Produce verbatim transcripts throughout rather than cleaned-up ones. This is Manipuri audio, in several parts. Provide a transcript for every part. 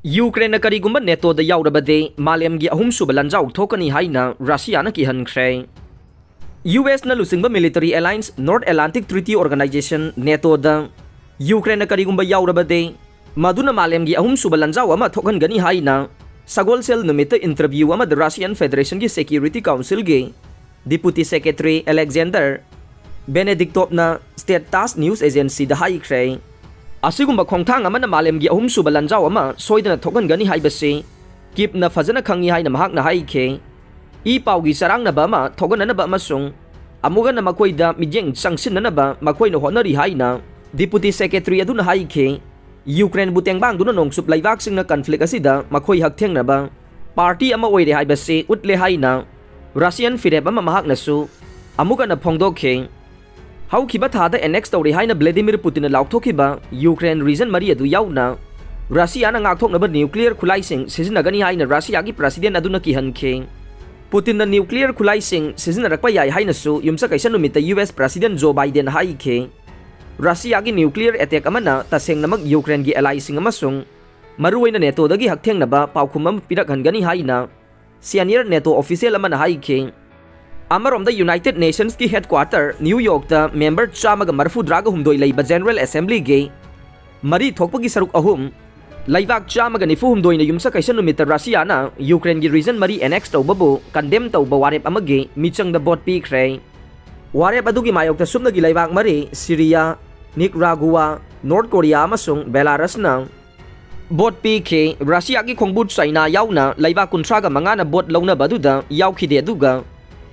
ꯌꯨꯀ꯭ꯔꯦꯟꯅ ꯀꯔꯤꯒꯨꯝꯕ ꯅꯦꯇꯣꯗ ꯌꯥꯎꯔꯕꯗꯤ ꯃꯥꯂꯦꯝꯒꯤ ꯑꯍꯨꯝꯁꯨꯕ ꯂꯥꯟꯖꯥꯎ ꯊꯣꯛꯀꯅꯤ ꯍꯥꯏꯅ ꯔꯁꯤꯌꯥꯅ ꯀꯤꯍꯟꯈ꯭ꯔꯦ꯫ ꯌꯨ ꯑꯦꯁꯅ ꯂꯨꯆꯤꯡꯕ military alliance North Atlantic Treaty Organization, NATOꯗ ꯌꯨꯀ꯭ꯔꯦꯟꯅ ꯀꯔꯤꯒꯨꯝꯕ ꯌꯥꯎꯔꯕꯗꯤ ꯃꯗꯨꯅ ꯃꯥꯂꯦꯝꯒꯤ ꯑꯍꯨꯝꯁꯨꯕ ꯂꯥꯟꯖꯥꯎ ꯑꯃ ꯊꯣꯛꯍꯟꯒꯅꯤ ꯍꯥꯏꯅ ꯁꯒꯣꯜꯁꯦꯜ ꯅꯨꯃꯤꯠꯇ interview ꯑꯃꯗ Russian Federationꯒꯤ Security Councilꯒꯤ Deputy Secretary Alexander Venediktovꯅ State Tass News Agencyꯗ ꯍꯥꯏꯈ꯭ꯔꯦ꯫ ꯑꯁꯤꯒꯨꯝꯕ ꯈꯣꯡꯊꯥꯡ ꯑꯃꯅ ꯃꯥꯂꯦꯝꯒꯤ ꯑꯍꯨꯝꯁꯨꯕ ꯂꯥꯟꯖꯥꯎ ꯑꯃ ꯁꯣꯏꯗꯅ ꯊꯣꯛꯍꯟꯒꯅꯤ ꯍꯥꯏꯕꯁꯤ ꯀꯤꯞꯅ ꯐꯖꯅ ꯈꯪꯏ ꯍꯥꯏꯅ ꯃꯍꯥꯛꯅ ꯍꯥꯏꯈꯤ꯫ ꯏ ꯄꯥꯎꯒꯤ ꯆꯔꯥꯡꯅꯕ ꯑꯃ ꯊꯣꯛꯍꯟꯅꯅꯕ ꯑꯃꯁꯨꯡ ꯑꯃꯨꯛ ꯍꯟꯅ ꯃꯈꯣꯏꯗ ꯃꯤꯠꯌꯦꯡ ꯆꯪꯁꯤꯟꯅꯅꯕ ꯃꯈꯣꯏꯅ ꯍꯣꯠꯅꯔꯤ ꯍꯥꯏꯅ Deputy Secretary ꯑꯗꯨꯅ ꯍꯥꯏꯈꯤ꯫ ꯌꯨꯀ꯭ꯔꯦꯟꯕꯨ ꯇꯦꯡꯕꯥꯡꯗꯨꯅ ꯅꯣꯡꯆꯨꯞ ꯂꯩꯕꯥꯛꯁꯤꯡꯅ conflict ꯑꯁꯤꯗ ꯃꯈꯣꯏ ꯍꯛꯊꯦꯡꯅꯕ party ꯑꯃ ꯑꯣꯏꯔꯦ ꯍꯥꯏꯕꯁꯤ ꯎꯠꯂꯦ ꯍꯥꯏꯅ Russian ꯐꯤꯔꯦꯞ ꯑꯃ ꯃꯍꯥꯛꯅꯁꯨ ꯑꯃꯨꯛ ꯍꯟꯅ ꯐꯣꯡꯗꯣꯛꯈꯤ꯫ ꯍꯧꯈꯤꯕ ꯊꯥꯗ annex ꯇꯧꯔꯦ ꯍꯥꯏꯅ Vladimir Putinꯅ ꯂꯥꯎꯊꯣꯛꯈꯤꯕ ꯌꯨꯀ꯭ꯔꯦꯟ region ꯃꯔꯤ ꯑꯗꯨ ꯌꯥꯎꯅ ꯔꯁꯤꯌꯥꯅ ꯉꯥꯛꯊꯣꯛꯅꯕ nuclear ꯈꯨꯠꯂꯥꯏꯁꯤꯡ ꯁꯤꯖꯤꯟꯅꯒꯅꯤ ꯍꯥꯏꯅ ꯔꯁꯤꯌꯥꯒꯤ president ꯑꯗꯨꯅ ꯀꯤꯍꯟꯈꯤ꯫ ꯄꯨꯇꯤꯟꯅ nuclear ꯈꯨꯠꯂꯥꯏꯁꯤꯡ ꯁꯤꯖꯤꯟꯅꯔꯛꯄ ꯌꯥꯏ ꯍꯥꯏꯅꯁꯨ ꯌꯨꯝꯁꯀꯩꯁ ꯅꯨꯃꯤꯠꯇ ꯌꯨ ꯑꯦꯁ president ꯖꯣ ꯕꯥꯏꯗꯦꯟ ꯍꯥꯏꯈꯤ꯫ ꯔꯁꯤꯌꯥꯒꯤ nuclear attack ꯑꯃꯅ ꯇꯁꯦꯡꯅꯃꯛ ꯌꯨꯀ꯭ꯔꯦꯟꯒꯤ allyꯁꯤꯡ ꯑꯃꯁꯨꯡ ꯃꯔꯨꯑꯣꯏꯅ ꯅꯦꯇꯣꯗꯒꯤ ꯍꯛꯊꯦꯡꯅꯕ ꯄꯥꯎꯈꯨꯝ ꯑꯃ ꯄꯤꯔꯛꯍꯟꯒꯅꯤ ꯍꯥꯏꯅ senior ꯅꯦꯇꯣ official ꯑꯃꯅ ꯍꯥꯏꯈꯤ꯫ ꯑꯃꯔꯣꯝꯗ United Nationsꯀꯤ headquarter ꯅ꯭ꯌꯨ ꯌꯣꯔꯛꯇ member ꯆꯥꯝꯃꯒ ꯃꯔꯤꯐꯨꯇꯔꯥꯒ ꯍꯨꯝꯗꯣꯏ ꯂꯩꯕ General Assemblyꯒꯤ ꯃꯔꯤ ꯊꯣꯛꯄꯒꯤ ꯁꯔꯨꯛ ꯑꯍꯨꯝ, ꯂꯩꯕꯥꯛ ꯆꯥꯝꯃꯒ ꯅꯤꯐꯨ ꯍꯨꯝꯗꯣꯏꯅ ꯌꯨꯝꯁꯀꯩꯁ ꯅꯨꯃꯤꯠꯇ ꯔꯁꯤꯌꯥꯅ ꯌꯨꯀ꯭ꯔꯦꯟꯒꯤ region ꯃꯔꯤ annex ꯇꯧꯕꯕꯨ condemn ꯇꯧꯕ ꯋꯥꯔꯦꯞ ꯑꯃꯒꯤ ꯃꯤꯆꯪꯗ vote ꯄꯤꯈ꯭ꯔꯦ꯫ ꯋꯥꯔꯦꯞ ꯑꯗꯨꯒꯤ ꯃꯥꯌꯣꯛꯇ ꯁꯨꯞꯅꯒꯤ ꯂꯩꯕꯥꯛ ꯃꯔꯤ, ꯁꯤꯔꯤꯌꯥ, ꯅꯤꯀꯔꯥꯒꯨꯋꯥ, ꯅꯣꯔꯠ ꯀꯣꯔꯤꯌꯥ ꯑꯃꯁꯨꯡ ꯕꯦꯂꯥꯔꯁꯅ vote ꯄꯤꯈꯤ꯫ ꯔꯁꯤꯌꯥꯒꯤ ꯈꯣꯡꯕꯨ ꯆꯥꯏꯅꯥ ꯌꯥꯎꯅ ꯂꯩꯕꯥꯛ ꯀꯨꯟꯊ꯭ꯔꯥꯒ ꯃꯉꯥꯅ vote ꯂꯧꯅꯕ ꯑꯗꯨꯗ ꯌꯥꯎꯈꯤꯗꯦ, ꯑꯗꯨꯒ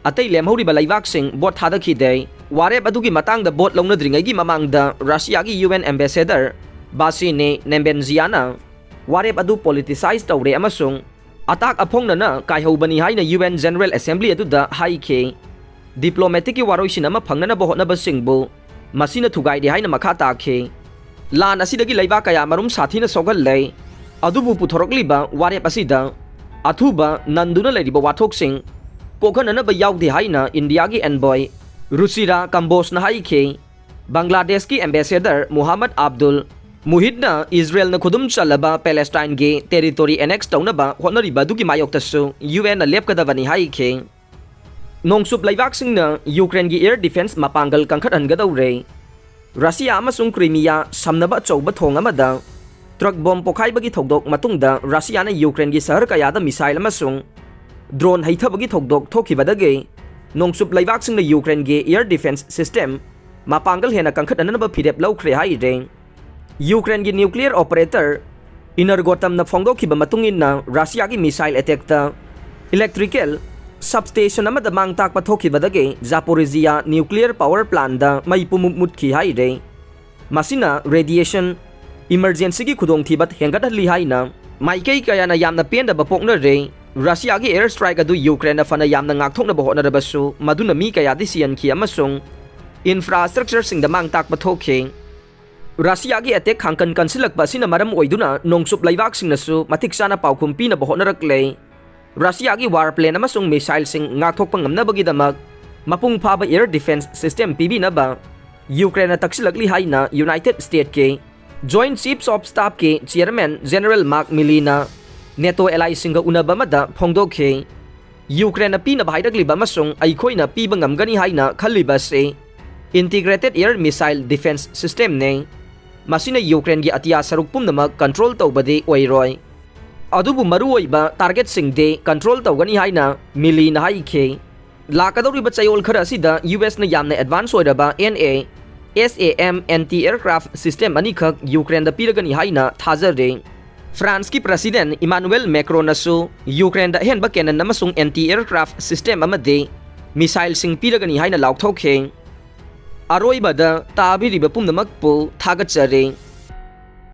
ꯑꯇꯩ ꯂꯦꯝꯍꯧꯔꯤꯕ ꯂꯩꯕꯥꯛꯁꯤꯡ vote ꯊꯥꯗꯈꯤꯗꯦ꯫ ꯋꯥꯔꯦꯞ ꯑꯗꯨꯒꯤ ꯃꯇꯥꯡꯗ vote ꯂꯧꯅꯗ꯭ꯔꯤꯉꯩꯒꯤ ꯃꯃꯥꯡꯗ ꯔꯁꯤꯌꯥꯒꯤ U N ambassador ꯕꯥꯁꯤꯅꯤ ꯅꯦꯝꯕꯦꯟꯖꯤꯌꯥꯅ ꯋꯥꯔꯦꯞ ꯑꯗꯨ politicize ꯇꯧꯔꯦ ꯑꯃꯁꯨꯡ ꯑꯇꯥꯛ ꯑꯐꯣꯡꯅꯅ ꯀꯥꯏꯍꯧꯕꯅꯤ ꯍꯥꯏꯅ U N General Assembly ꯑꯗꯨꯗ ꯍꯥꯏꯈꯤ꯫ Diplomaticꯀꯤ ꯋꯥꯔꯣꯏꯁꯤꯟ ꯑꯃ ꯐꯪꯅꯅꯕ ꯍꯣꯠꯅꯕꯁꯤꯡꯕꯨ ꯃꯁꯤꯅ ꯊꯨꯒꯥꯏꯔꯦ ꯍꯥꯏꯅ ꯃꯈꯥ ꯇꯥꯈꯤ꯫ ꯂꯥꯟ ꯑꯁꯤꯗꯒꯤ ꯂꯩꯕꯥꯛ ꯀꯌꯥ ꯃꯔꯨꯝ ꯁꯥꯊꯤꯅ ꯁꯣꯛꯍꯜꯂꯦ, ꯑꯗꯨꯕꯨ ꯄꯨꯊꯣꯔꯛꯂꯤꯕ ꯋꯥꯔꯦꯞ ꯑꯁꯤꯗ ꯑꯊꯨꯕ ꯅꯟꯗꯨꯅ ꯂꯩꯔꯤꯕ ꯋꯥꯊꯣꯛꯁꯤꯡ ꯀꯣꯛꯍꯟꯅꯅꯕ ꯌꯥꯎꯗꯦ ꯍꯥꯏꯅ ꯏꯟꯗꯤꯌꯥꯒꯤ envoy ꯔꯨꯆꯤꯔꯥ ꯀꯝꯕꯣꯖꯅ ꯍꯥꯏꯈꯤ꯫ ꯕꯪꯒ꯭ꯂꯥꯗꯦꯁꯀꯤ ambassador ꯃꯨꯍꯝꯃꯗ ꯑꯕꯗꯨꯜ ꯃꯨꯍꯤꯠꯅ ꯏꯖꯔꯦꯜꯅ ꯈꯨꯗꯨꯝ ꯆꯜꯂꯕ ꯄꯦꯂꯦꯁꯇꯥꯏꯟꯒꯤ territory annex ꯇꯧꯅꯕ ꯍꯣꯠꯅꯔꯤꯕ ꯑꯗꯨꯒꯤ ꯃꯥꯌꯣꯛꯇꯁꯨ U N ꯅ ꯂꯦꯞꯀꯗꯕꯅꯤ ꯍꯥꯏꯈꯤ꯫ ꯅꯣꯡꯆꯨꯞ ꯂꯩꯕꯥꯛꯁꯤꯡꯅ ꯌꯨꯀ꯭ꯔꯦꯟꯒꯤ air defense ꯃꯄꯥꯡꯒꯜ ꯀꯟꯈꯠꯍꯟꯒꯗꯧꯔꯦ꯫ ꯔꯁꯤꯌꯥ ꯑꯃꯁꯨꯡ ꯀ꯭ꯔꯤꯃꯤꯌꯥ ꯁꯝꯅꯕ ꯑꯆꯧꯕ ꯊꯣꯡ ꯑꯃꯗ truck bomb ꯄꯣꯈꯥꯏꯕꯒꯤ ꯊꯧꯗꯣꯛ ꯃꯇꯨꯡꯗ ꯔꯁꯤꯌꯥꯅ ꯌꯨꯀ꯭ꯔꯦꯟꯒꯤ ꯁꯍꯔ ꯀꯌꯥꯗ missile ꯑꯃꯁꯨꯡ drone ꯍꯩꯊꯕꯒꯤ ꯊꯧꯗꯣꯛ ꯊꯣꯛꯈꯤꯕꯗꯒꯤ ꯅꯣꯡꯆꯨꯞ ꯂꯩꯕꯥꯛꯁꯤꯡꯅ ꯌꯨꯀ꯭ꯔꯦꯟꯒꯤ air defense system ꯃꯄꯥꯡꯒꯜ ꯍꯦꯟꯅ ꯀꯟꯈꯠꯍꯟꯅꯕ ꯐꯤꯔꯦꯞ ꯂꯧꯈ꯭ꯔꯦ ꯍꯥꯏꯔꯦ꯫ ꯌꯨꯀ꯭ꯔꯦꯟꯒꯤ nuclear operator Energoatom ꯅ ꯐꯣꯡꯗꯣꯛꯈꯤꯕ ꯃꯇꯨꯡ ꯏꯟꯅ, ꯔꯁꯤꯌꯥꯒꯤ missile attack ꯇ electrical substation ꯑꯃꯗ ꯃꯥꯡ ꯇꯥꯛꯄ ꯊꯣꯛꯈꯤꯕꯗꯒꯤ Zaporizhzhia nuclear power plant ꯗ ꯃꯩ ꯄꯨꯝꯃꯨꯠ ꯃꯨꯠꯈꯤ ꯍꯥꯏꯔꯦ꯫ ꯃꯁꯤꯅ radiation emergency ꯒꯤ ꯈꯨꯗꯣꯡꯊꯤꯕ ꯍꯦꯟꯒꯠꯍꯜꯂꯤ ꯍꯥꯏꯅ ꯃꯥꯏꯀꯩ ꯀꯌꯥꯅ ꯌꯥꯝꯅ ꯄꯦꯟꯗꯕ ꯄꯣꯛꯅꯔꯦ꯫ ꯔꯁꯤꯌꯥꯒꯤ air strike ꯑꯗꯨ ꯌꯨꯀ꯭ꯔꯦꯟꯅ ꯐꯅ ꯌꯥꯝꯅ ꯉꯥꯛꯊꯣꯛꯅꯕ ꯍꯣꯠꯅꯔꯕꯁꯨ, ꯃꯗꯨꯅ ꯃꯤ ꯀꯌꯥꯗꯤ ꯁꯤꯍꯟꯈꯤ ꯑꯃꯁꯨꯡ infrastructure ꯁꯤꯡꯗ ꯃꯥꯡ ꯇꯥꯛꯄ ꯊꯣꯛꯈꯤ꯫ ꯔꯁꯤꯌꯥꯒꯤ attack ꯈꯥꯡꯀꯟ ꯀꯟꯁꯤꯜꯂꯛꯄ ꯑꯁꯤꯅ ꯃꯔꯝ ꯑꯣꯏꯗꯨꯅ ꯅꯣꯡꯆꯨꯞ ꯂꯩꯕꯥꯛꯁꯤꯡꯅꯁꯨ ꯃꯇꯤꯛ ꯆꯥꯅ ꯄꯥꯎꯈꯨꯝ ꯄꯤꯅꯕ ꯍꯣꯠꯅꯔꯛꯂꯦ꯫ ꯔꯁꯤꯌꯥꯒꯤ war plane ꯑꯃꯁꯨꯡ missile ꯁꯤꯡ ꯉꯥꯛꯊꯣꯛꯄ ꯉꯝꯅꯕꯒꯤꯗꯃꯛ ꯃꯄꯨꯡ ꯐꯥꯕ air defense system ꯄꯤꯕꯤꯅꯕ ꯌꯨꯀ꯭ꯔꯦꯟꯅ ꯇꯛꯁꯤꯜꯂꯛꯂꯤ ꯍꯥꯏꯅ United States ꯀꯤ Joint Chiefs of Staff ꯀꯤ chairman General Mark Milley ꯅ NATO ally ꯁꯤꯡꯒ ꯎꯅꯕ ꯑꯃꯗ ꯐꯣꯡꯗꯣꯛꯈꯤ꯫ ꯌꯨꯀ꯭ꯔꯦꯟꯅ ꯄꯤꯅꯕ ꯍꯥꯏꯔꯛꯂꯤꯕ ꯑꯃꯁꯨꯡ ꯑꯩꯈꯣꯏꯅ ꯄꯤꯕ ꯉꯝꯒꯅꯤ ꯍꯥꯏꯅ ꯈꯜꯂꯤꯕ ꯑꯁꯤ integrated air missile defense system ꯅꯤ꯫ ꯃꯁꯤꯅ ꯌꯨꯀ꯭ꯔꯦꯟꯒꯤ ꯑꯇꯤꯌꯥ ꯁꯔꯨꯛ ꯄꯨꯝꯅꯃꯛ control ꯇꯧꯕꯗꯤ ꯑꯣꯏꯔꯣꯏ, ꯑꯗꯨꯕꯨ ꯃꯔꯨꯑꯣꯏꯕ target ꯁꯤꯡꯗꯤ control ꯇꯧꯒꯅꯤ ꯍꯥꯏꯅ Milley ꯅ ꯍꯥꯏꯈꯤ꯫ ꯂꯥꯛꯀꯗꯧꯔꯤꯕ ꯆꯌꯣꯜ ꯈꯔ ꯑꯁꯤꯗ U S ꯅ ꯌꯥꯝꯅ advance ꯑꯣꯏꯔꯕ N A S A M anti aircraft system ꯑꯅꯤꯈꯛ ꯌꯨꯀ꯭ꯔꯦꯟꯗ ꯄꯤꯔꯒꯅꯤ ꯍꯥꯏꯅ ꯊꯥꯖꯔꯦ꯫ ꯐ꯭ꯔꯥꯟꯁꯀꯤ President Emmanuel Macron ꯅꯁꯨ ꯌꯨꯀ꯭ꯔꯦꯟꯗ ꯑꯍꯦꯟꯕ cannon ꯑꯃꯁꯨꯡ anti aircraft system ꯑꯃꯗꯤ missile ꯁꯤꯡ ꯄꯤꯔꯒꯅꯤ ꯍꯥꯏꯅ ꯂꯥꯎꯊꯣꯛꯈꯤ꯫ ꯑꯔꯣꯏꯕꯗ ꯇꯥꯕꯤꯔꯤꯕ ꯄꯨꯝꯅꯃꯛꯄꯨ ꯊꯥꯒꯠꯆꯔꯤ꯫